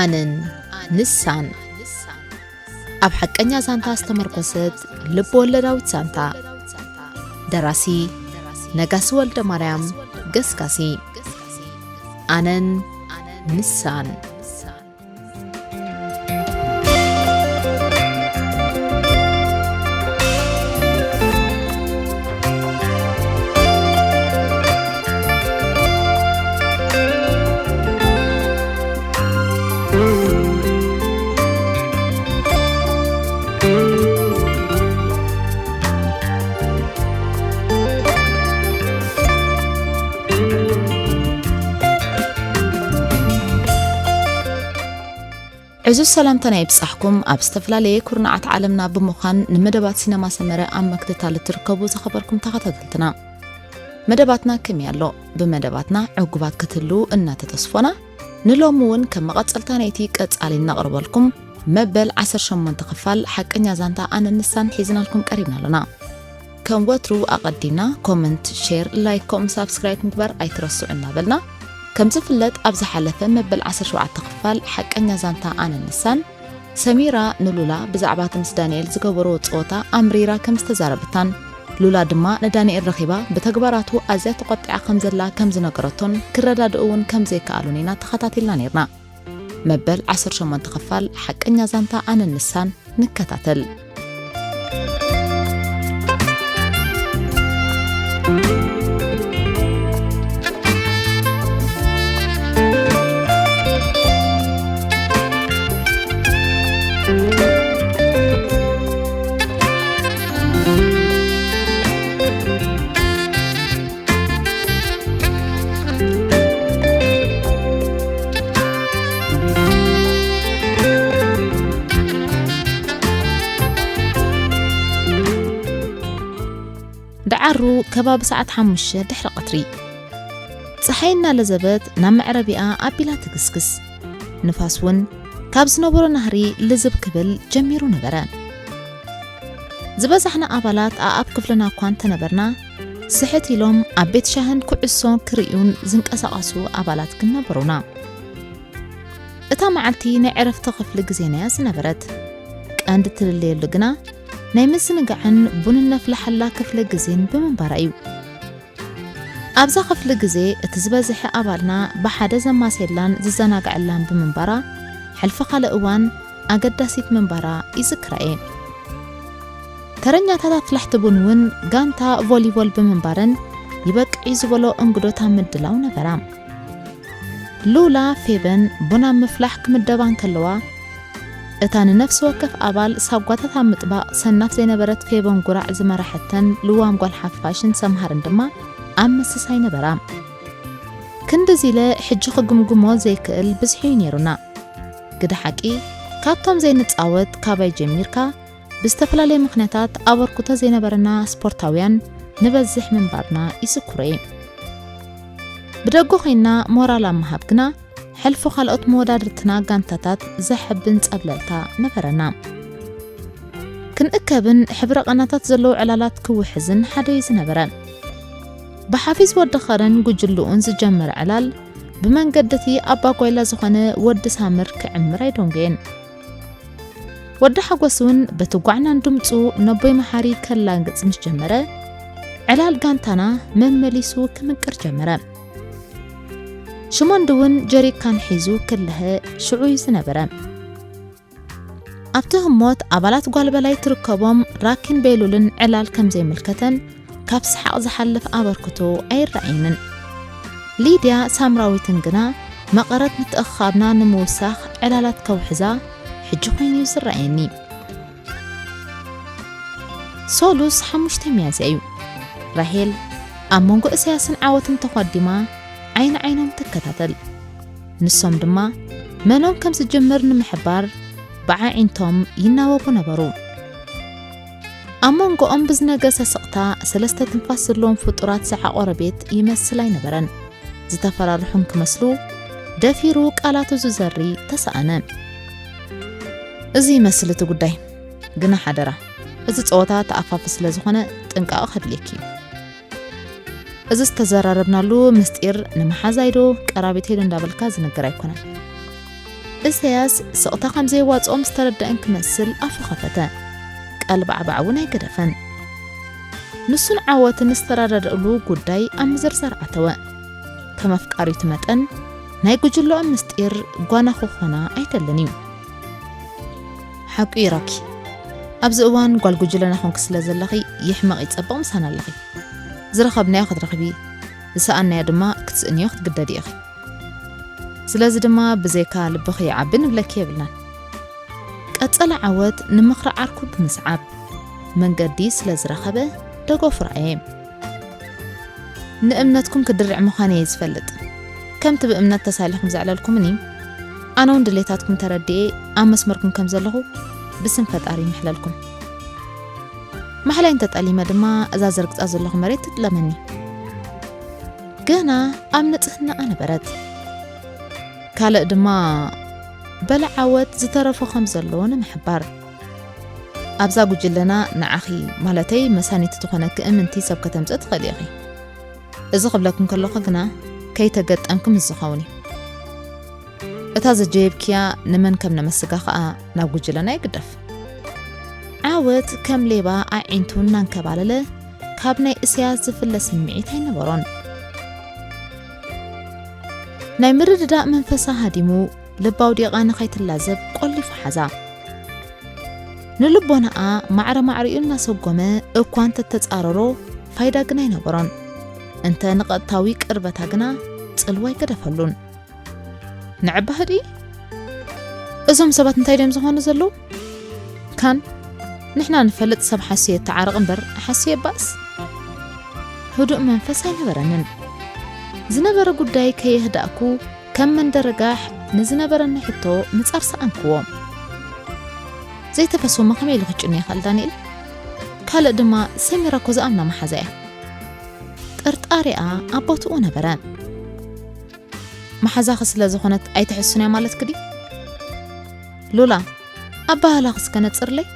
ኣነን ንሳን። ኣብ ሓቀኛ ዛንታ ዝተመርኮሰት ልብ-ወለዳዊት ዛንታ። ደራሲ ነጋሲ ወልደማርያም ገስጋሲ። ኣነን ንሳን። ዕዙዝ ሰላምታና ይብጻሕኩም። ኣብ ዝተፈላለየ ኩርናዓት ዓለምና ብምዃን ንመደባት ሲነማ ሰመረ ኣብ ምክትታል እትርከቡ ዝኸበርኩም ተኸታተልትና፣ መደባትና ከመይ ኣሎ? ብመደባትና ዕጉባት ክትህልዉ እናተተስፎና፣ ንሎሚ እውን ከም መቐጸልታ ናይቲ ቀጻሊ እነቕርበልኩም መበል ዓሰርተ ሸሞንተ ክፋል ሓቀኛ ዛንታ ኣነን ንሳን ሒዝናልኩም ቀሪብና ኣሎና። ከም ወትሩ ኣቐዲምና ኮመንት፣ ሼር፣ ላይክ ከምኡ ሳብስክራይብ ምግባር ኣይትረስዑ እናበልና፣ ከም ዝፍለጥ ኣብ ዝሓለፈ መበል ዓሰርተ ሸውዓተ ክፋል ሓቀኛ ዛንታ ኣነን ንሳን ሰሚራ ንሉላ ብዛዕባ እቲ ምስ ዳንኤል ዝገበርዎ ጸወታ ኣምሪራ ከም ዝተዛረበታን ሉላ ድማ ንዳንኤል ረኺባ ብተግባራቱ ኣዝያ ተቖጢዓ ከም ዘላ ከም ዝነገረቶን ክረዳድኡ እውን ከም ዘይከኣሉን ኢና ተኸታቲልና ነይርና። መበል ዓሰርተ ሸሞንተ ክፋል ሓቀኛ ዛንታ ኣነን ንሳን ንከታተል። ደዓሩ ከባቢ ሰዓት ሓሙሽተ ድሕሪ ቀትሪ። ጸሓይ እናለዘበት ናብ መዕረቢኣ ኣቢላ ትግስግስ። ንፋስ እውን ካብ ዝነበሮ ናህሪ ልዝብ ክብል ጀሚሩ ነበረ። ዝበዛሕና ኣባላት ኣኣብ ክፍልና እኳ እንተነበርና፣ ስሕት ኢሎም ኣብ ቤት ሻህን ኩዕሶ ክርእዩን ዝንቀሳቐሱ ኣባላት ግን ነበሩና። እታ መዓልቲ ናይ ዕረፍቲ ክፍሊ ግዜና'ያ ዝነበረት። ቀንዲ ትልለየሉ ግና ናይ ምዝንጋዕን ቡን እነፍልሓላ ክፍሊ ግዜን ብምንባራ እዩ። ኣብዛ ክፍሊ ግዜ እቲ ዝበዝሐ ኣባልና ብሓደ ዘማስየላን ዝዘናግዐላን ብምንባራ፣ ሕልፊ ካልእ እዋን ኣገዳሲት ምንባራ ይዝክራ እየ። ተረኛታት ኣፍላሕቲ ቡን እውን ጋንታ ቮሊቦል ብምንባረን ይበቅዕ እዩ ዝበሎ እንግዶት ኣብ ምድላው ነበራ። ሉላ ፌበን ቡን ኣብ ምፍላሕ ክምደባ እንከለዋ፣ እታ ንነፍሲ ወከፍ ኣባል ሳጓታት ኣብ ምጥባቕ ሰናፍ ዘይነበረት ፌበን ጉራዕ ዝመራሐተን ልዋም ጓል ሓፋሽን ሰምሃርን ድማ ኣብ ምስሳይ ነበራ። ክንድዚ ኢለ ሕጂ ክግምግሞ ዘይክእል ብዝሒ እዩ ነይሩና። ግደ ሓቂ፣ ካብቶም ዘይንጻወት ካባይ ጀሚርካ፣ ብዝተፈላለየ ምኽንያታት ኣበርክቶ ዘይነበረና ስፖርታውያን ንበዝሕ ምንባርና ይዝክሮ እየ። ብደገ ኮይንና ሞራል ኣብ ምሃብ ግና፣ ሕልፊ ካልኦት መወዳድርትና ጋንታታት ዘሐብን ጸብለልታ ነበረና። ክንእከብን ሕብረ ቐናታት ዘለዎ ዕላላት ክውሕዝን ሓደ እዩ ዝነበረ። ብሓፊዝ ወዲ ኸረን ጉጅልኡን ዝጀመረ ዕላል፣ ብመንገዲ እቲ ኣባጓይላ ዝኾነ ወዲ ሳምር ክዕምር ኣይደንጎየን። ወዲ ሓጎስ እውን በቲ ጓዕናን ድምጹ ነቦይ መሓሪ ከላግጽ ምስ ጀመረ፣ ዕላል ጋንታና መመሊሱ ክምቅር ጀመረ። ሽሞንዲ እውን ጀሪካን ሒዙ ክልሀ ሽዑ እዩ ዝነበረ። ኣብቲ ህሞት ኣባላት ጓል በላይ ትርከቦም ራኪን ቤሉልን ዕላል ከም ዘይምልከተን ካብ ሰሓቕ ዝሓልፍ ኣበርክቶ ኣይረኣየንን። ሊድያ ሳምራዊትን ግና መቐረት ምትእኽኻብና ንምውሳኽ ዕላላት ከውሕዛ ሕጂ ኮይኑ እዩ ዝረኣየኒ። ሶሉስ ሓሙሽተ ሚያዝያ እዩ። ራሄል ኣብ መንጎ እሰያስን ዓወትን ተዃዲማ ዓይኒ ዓይኖም ትከታተል። ንሶም ድማ መኖም ከም ዝጅምር ንምሕባር ብዓዒንቶም ይናበቡ ነበሩ። ኣብ መንጎኦም ብዝነገሰ ስቕታ ሰለስተ ትንፋስ ዘለዎም ፍጡራት ዝዓቖረ ቤት ይመስል ኣይነበረን። ዝተፈራርሑ እንክመስሉ ደፊሩ ቃላቱ ዝዘሪ ተሰኣነ። እዚ ይመስል እቲ ጉዳይ። ግና ሓደራ፣ እዚ ጸወታ ተኣፋፊ ስለ ዝኾነ ጥንቃቐ ከድልየኪ እዩ። እዚ ዝተዘራረብናሉ ምስጢር ንመሓዛይ ዶ ቀራቢተይ ዶ እንዳበልካ ዝንገር ኣይኮነን። እሰያስ ስቕታ ከም ዘይዋጽኦም ዝተረድአን ክመስል ኣፉ ኸፈተ። ቀልባዕባዕ እውን ኣይገደፈን። ንሱን ዓወትን ዝተረዳድእሉ ጉዳይ ኣብ ምዝርዛር ኣተወ። ከም ኣፍቃሪቱ መጠን ናይ ጉጅለኦም ምስጢር ጓና ክኾና ኣይደልን እዩ። ሓቁ ይራኪ፣ ኣብዚ እዋን ጓል ጉጅለና ኮንኪ ስለ ዘለኺ፣ የሕመቕ ይጸብቕ ምሳና ኣለኺ። ዝረኸብናዮ ክትረኽቢ፣ ዝሰኣናዮ ድማ ክትስእንዮ ክትግደዲ ኢኺ። ስለዚ ድማ ብዘይካ ልብኺ ይዓቢ ንብለኪ የብልናን። ቀጸለ ዓወት ንምኽሪ ዓርኩ ብምስዓብ መንገዲ ስለ ዝረኸበ ደገፉ ረኣየ። ንእምነትኩም ክድርዕ ምዃነይ እየ ዝፈልጥ። ከምቲ ብእምነት ተሳሊኹም ዘዕለልኩምኒ፣ ኣነ እውን ድሌታትኩም ተረዲኤ ኣብ መስመርኩም ከም ዘለኹ ብስም ፈጣሪ ይምሕለልኩም። ማሕላይ እንተጠሊመ ድማ እዛ ዘርግጻ ዘለኹ መሬት ትጥለመኒ። ገና ኣብ ንጽህናኣ ነበረት። ካልእ ድማ በለ ዓወት ዝተረፎ ከም ዘለዎ ንምሕባር። ኣብዛ ጉጅለና ንዓኺ፣ ማለተይ መሳኒት ዝኾነኪ እምንቲ ሰብ ከተምጽእ ትኽእሊ ኢኺ። እዚ ክብለኪ እንከለኹ ግና ከይተገጠምኪ ምስ ዝኸውን እዩ። እታ ዘጀየብክያ ንመን ከም ነመስጋ ኸኣ ናብ ጉጅለና ይግደፍ። ዓወት ከም ሌባ ኣዒንቱ እናንከባለለ ካብ ናይ እስያስ ዝፍለ ስምዒት ኣይነበሮን። ናይ ምርድዳእ መንፈሳ ሃዲሙ ልባዊ ዲቓ ንኸይትላዘብ ቆሊፉ ሓዛ። ንልቦናኣ ማዕረ ማዕሪኡ እናሰጎመ እኳ እንተተጻረሮ ፋይዳ ግን ኣይነበሮን። እንተ ንቐጥታዊ ቅርበታ ግና ጽልዋ ኣይገደፈሉን። ንዕባ ህድኢ፣ እዞም ሰባት እንታይ ድዮም ዝኾኑ ዘለዉ? ካን ንሕና ንፈልጥ ሰብ ሓስዮ የተዓርቕ እምበር ሓስዮ የባእስ። ህዱእ መንፈስ ኣይነበረንን። ዝነበረ ጉዳይ ከየህዳእኩ ከም መንደርጋሕ ንዝነበረኒ ሕቶ ምጻር ሰኣንክዎ። ዘይተፈስወሞ ከመይ ኢሉ ክጭኑ ይኽእል ዳንኤል? ካልእ ድማ ሰሚራ እኮ ዝኣምና መሓዛ እያ። ጥርጣሬኣ ኣብ ቦትኡ ነበረ። መሓዛኺ ስለ ዝኾነት ኣይትሕስንያ ማለትኪ ድዩ? ሉላ፣ ኣባህላኺ እስከ ነጽርለይ።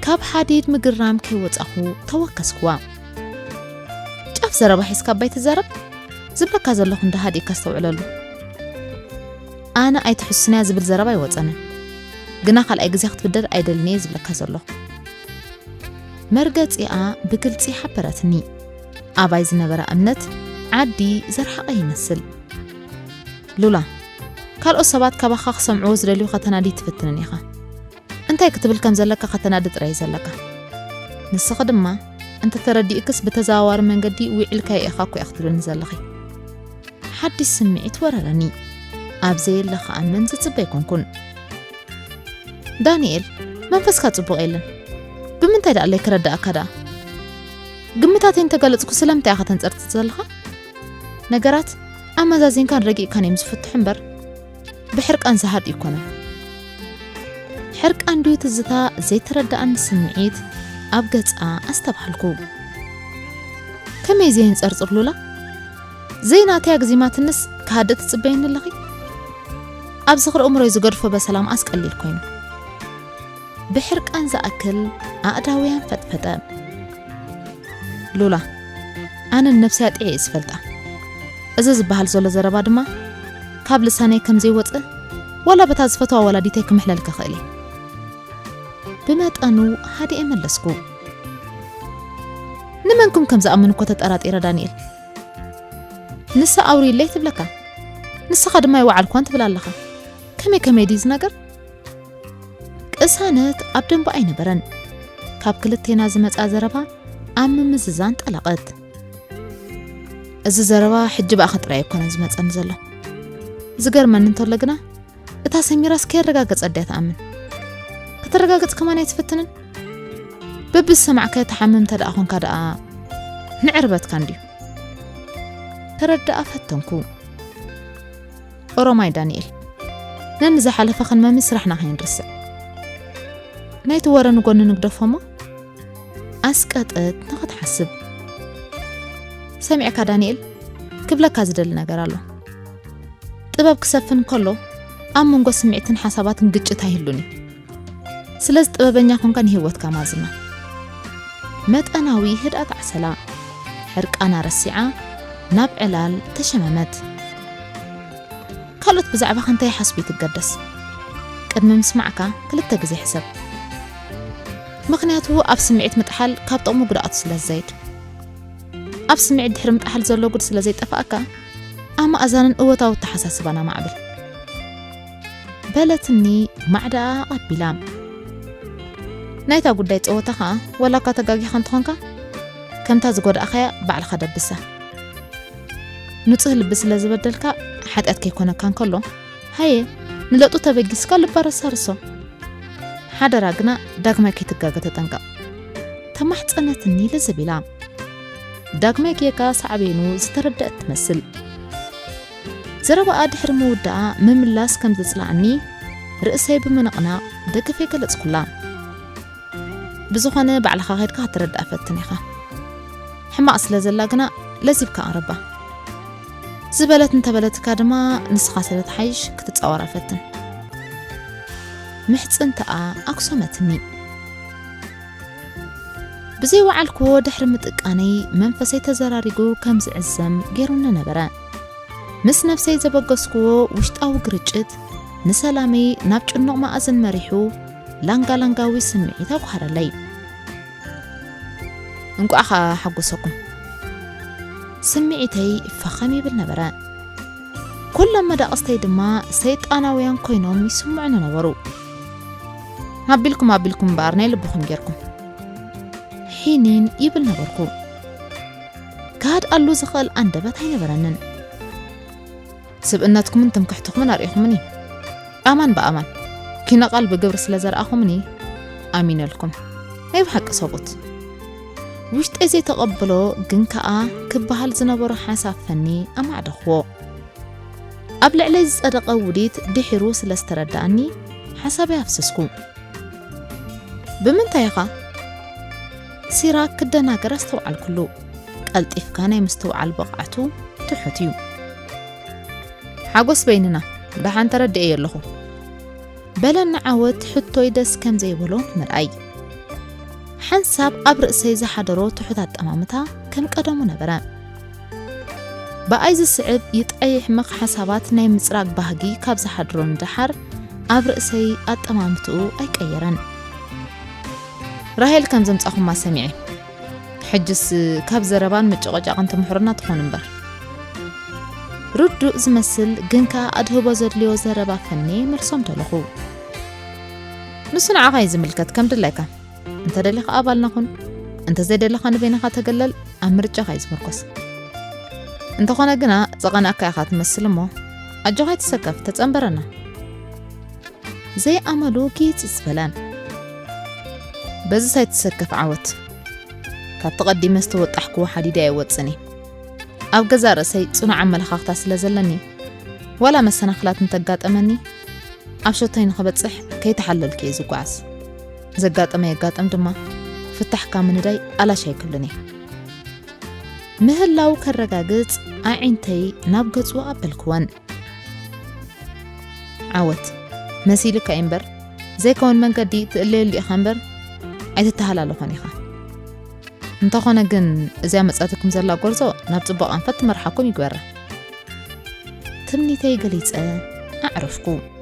ካብ ሓዲድ ምግራም ከይወጻኹ ተወከስኩዋ። ጫፍ ዘረባ ሒዝካ ኣባይ ትዛረብ? ዝብለካ ዘለኹ እንዳ ሃዲእካ ኣስተውዕለሉ። ኣነ ኣይትሕስንያ ዝብል ዘረባ ኣይወጸንን። ግና ካልኣይ ግዜ ክትብደል ኣይደልን እየ ዝብለካ ዘለኹ። መርገጺኣ ብግልጺ ሓበረትኒ። ኣባይ ዝነበራ እምነት ዓዲ ዘርሓቐ ይመስል። ሉላ፣ ካልኦት ሰባት ካባኻ ክሰምዕዎ ዝደልዩ ከተናዲ ትፍትንን ኢኻ። እንታይ ክትብል ከም ዘለካ ከተናዲ ጥራይ እዩ ዘለካ። ንስኺ ድማ እንተ ተረዲእክስ ብተዘዋዋሪ መንገዲ ውዒልካዮ ኢኻ እኮ ኢኺ ክትብልኒ ዘለኺ። ሓድሽ ስምዒት ወረረኒ። ኣብ ዘየለ ክኣምን ዝጽበ ኣይኮንኩን። ዳንኤል፣ መንፈስካ ጽቡቕ የለን። ብምንታይ ደኣ ኣለይ ክረዳእካ ደኣ? ግምታተይ እንተገለጽኩ ስለምንታይ ኢኻ ተንጸርጽር ዘለኻ? ነገራት ኣመዛዚንካን ረጊእካን እዮም ዝፍትሑ እምበር፣ ብሕርቃን ዝሃድኡ ኣይኮነን። ሕርቃን ድዩ ትዝታ ዘይተረድኣኒ ስምዒት ኣብ ገጻ ኣስተብሃልኩ። ከመይ ዘየንጸርጽር ሉላ? ዘይናተይ ኣግዚማትንስ ክሃድእ ትጽበየኒ ኣለኺ? ኣብ ዝኽሪ እምሮይ ዝገድፎ በሰላ መኣስ ቀሊል ኮይኑ። ብሕርቃን ዝኣክል ኣእዳወይ ኣንፈጥፈጠ። ሉላ፣ ኣነ ንነብሰይ ኣጥዕየ እየ ዝፈልጣ። እዚ ዝበሃል ዘሎ ዘረባ ድማ ካብ ልሳነይ ከም ዘይወጽእ ዋላ በታ ዝፈትዋ ወላዲተይ ክምሕለል ክኽእል እየ። ብመጠኑ ሃዲኤ መለስኩ። ንመንኩም ከም ዝኣምን እኮ ተጠራጢረ ዳንኤል። ንሳ ኣውርይለይ ትብለካ፣ ንስኻ ድማ ኣይወዓልኳን ትብል ኣለኻ። ከመይ ከመይ ድዩ እዚ ነገር? ቅሳነት ኣብ ደንቡ ኣይነበረን። ካብ ክልቴና ዝመጻ ዘረባ ኣብ ምምዝዛን ጠለቐት። እዚ ዘረባ ሕጂ ብኣኻ ጥራይ ኣይኮነን ዝመጸኒ ዘሎ። ዝገርመኒ እንተሎ ግና፣ እታ ሰሚራስ ከየረጋገጸት ድያ ትኣምን? ከተረጋግጽ ከማን ኣይትፍትንን? በብዝሰማዕካዮ ትሓምም እንተ ደኣ ኾንካ ደኣ ንዕርበትካ እንድዩ። ከረድኣ ፈተንኩ። ኦሮማይ ዳንኤል፣ ነንዝሓለፈ ክንመሚ ስራሕና ከይንርስዕ። ናይቲ ወረ ንጎኒ ንግደፎ እሞ ኣስቀጠት ንኽትሓስብ። ሰሚዕካ ዳንኤል፣ ክብለካ ዝደሊ ነገር ኣሎ። ጥበብ ክሰፍን ከሎ ኣብ መንጎ ስምዒትን ሓሳባትን ግጭት ኣይህሉን እዩ። ስለዚ ጥበበኛ ኮንካ ንህይወትካ ማዝና። መጠናዊ ህድኣት ዓሰላ። ሕርቃና ረሲዓ ናብ ዕላል ተሸመመት። ካልኦት ብዛዕባኻ እንታይ ይሓስቡ ይትገደስ። ቅድሚ ምስማዕካ ክልተ ግዜ ሕሰብ። ምኽንያቱ ኣብ ስምዒት ምጥሓል ካብ ጥቕሙ ጉድኣቱ ስለ ዝዘይድ። ኣብ ስምዒት ድሕሪ ምጥሓል ዘሎ ጉድ ስለ ዘይጠፍኣካ፣ ኣማእዛንን እወታዊ ኣተሓሳስባን ኣማዕብል። በለትኒ ማዕዳኣ ኣቐቢላ። ናይታ ጉዳይ ጸወታ ኸኣ፣ ዋላ እኳ ተጋጊኻ እንተኾንካ፣ ከምታ ዝጎዳእኻያ ባዕልኻ ደብሳ። ንጹህ ልቢ ስለ ዝበደልካ ሓጢኣት ከይኮነካ እንከሎ፣ ሃየ፣ ንለጡ ተበጊስካ ልባ ረሳርሶ። ሓደራ ግና ዳግማይ ከይትጋገ ተጠንቀቕ። ተማሕጸነትኒ ልዝብ ኢላ። ዳግማይ ጌጋ ሳዕቤኑ ዝተረደአት ትመስል። ዘረባኣ ድሕሪ ምውዳኣ ምምላስ ከም ዘጽላኣኒ ርእሰይ ብምንቕናቕ ደገፈይ ገለጽኩላ። ብዝኾነ ባዕልኻ ኸድካ ክትርዳእ ፈትን ኢኻ። ሕማቕ ስለ ዘላ ግና ለዚብካ ኣቕርባ። ዝበለት እንተበለትካ ድማ ንስኻ ስለ ትሓይሽ ክትጻወራ ፈትን። ምሕጽንታኣ ኣክሰመትኒ። ብዘይወዓልክዎ ድሕሪ ምጥቃነይ መንፈሰይ ተዘራሪጉ ከም ዝዕዘም ገይሩኒ ነበረ። ምስ ነፍሰይ ዘበገስክዎ ውሽጣዊ ግርጭት ንሰላመይ ናብ ጭኑቕ መኣዝን መሪሑ ላንጋላንጋዊ ስምዒት ኣጉሃረለይ። እንቋዕ ኸኣ ሓጎሰኩም። ስምዒተይ ፈኸም ይብል ነበረ። ኩሎም መዳቕስተይ ድማ ሰይጣናውያን ኮይኖም ይስምዑኒ ነበሩ። ኣቢልኩም ኣቢልኩም እምበኣር ናይ ልብኹም ጌርኩም። ሒኒን ይብል ነበርኩ። ክሃድኣሉ ዝኽእል ኣንደበት ኣይነበረንን። ስብእነትኩምን ትምክሕትኹምን ኣርኢኹምኒ። ኣማን ብኣማን ኪነ ቃል ብግብሪ ስለ ዘርኣኹምኒ ኣሚነልኩም። ናይ ብሓቂ ሰብኡት። ውሽጠይ ዘይተቐበሎ ግን ከኣ ክበሃል ዝነበሮ ሓሳብ ፈኒ ኣማዕደኽዎ። ኣብ ልዕለይ ዝጸደቐ ውዲት ድሒሩ ስለ ዝተረዳኣኒ ሓሳበይ ኣፍሰስኩ። ብምንታይ ኢኻ? ሲራክ ክደናገር ኣስተውዓልኩሉ። ቀልጢፍካ ናይ ምስትውዓል ብቕዓቱ ትሑት እዩ። ሓጎስ በይንና፣ ደሓን ተረዲኤዮ ኣለኹ። በለኒ ዓወት ሕቶይ ደስ ከም ዘይበሎ ንምርኣይ። ሓንሳብ ኣብ ርእሰይ ዝሓደሮ ትሑት ኣጠማምታ ከም ቀደሙ ነበረ። ብኣይ ዝስዕብ ይጥዓይ ይሕመቕ ሓሳባት ናይ ምጽራግ ባህጊ ካብ ዝሓድሮ ንደሓር ኣብ ርእሰይ ኣጠማምትኡ ኣይቀየረን። ራሄል ከም ዘምጻኹማ ሰሚዐ። ሕጅስ ካብ ዘረባን ምጭቕጫቕን ትምሕሩና ትኾኑ እምበር። ርዱእ ዝመስል ግን ከኣ ኣድህቦ ዘድልዮ ዘረባ ፈንየ መልሶም ደለኹ። ንሱ ንዓኻ እዩ ዝምልከት፣ ከም ድላይካ። እንተ ደሊኻ ኣባልና ኩን፣ እንተ ዘይደለኻ ንበይንኻ ተገለል፣ ኣብ ምርጫኻ እዩ ዝምርኮስ። እንተኾነ ግና ዝቐናእካ ኢኻ ትመስል እሞ፣ ኣጆኻ ኣይትሰከፍ፣ ተጸንበረና። ዘይኣመሉ ጊጽጽ በለ። በዝስ ኣይትሰከፍ ዓወት። ካብቲ ቀዲመ ዝተወጣሕክዎ ሓዲደ ኣይወጽን እየ። ኣብ ገዛእ ርእሰይ ጽኑዕ ኣመለኻኽታ ስለ ዘለኒ፣ ዋላ መሰናኽላት እንተጋጠመኒ፣ ኣብ ሸቶይ ንኽበጽሕ ከይተሓለልኩ እየ ዝጓዓዝ። ዘጋጠመ የጋጥም ድማ፣ ፍታሕካ ምንዳይ ኣላሽ ኣይክብልን እየ። ምህላው ከረጋግጽ ኣዒንተይ ናብ ገጹ ኣበልክወን። ዓወት፣ መሲልካ እዩ እምበር፣ ዘይከውን መንገዲ ትእለየሉ ኢኻ እምበር፣ ኣይትተሃላለኾን ኢኻ። እንተኾነ ግን፣ እዚኣ መጻትኩም ዘላ ጎርዞ ናብ ጽቡቕ ኣንፈት ትመርሓኩም ይግበራ። ትምኒተይ ገሊጸ ኣዕረፍኩ።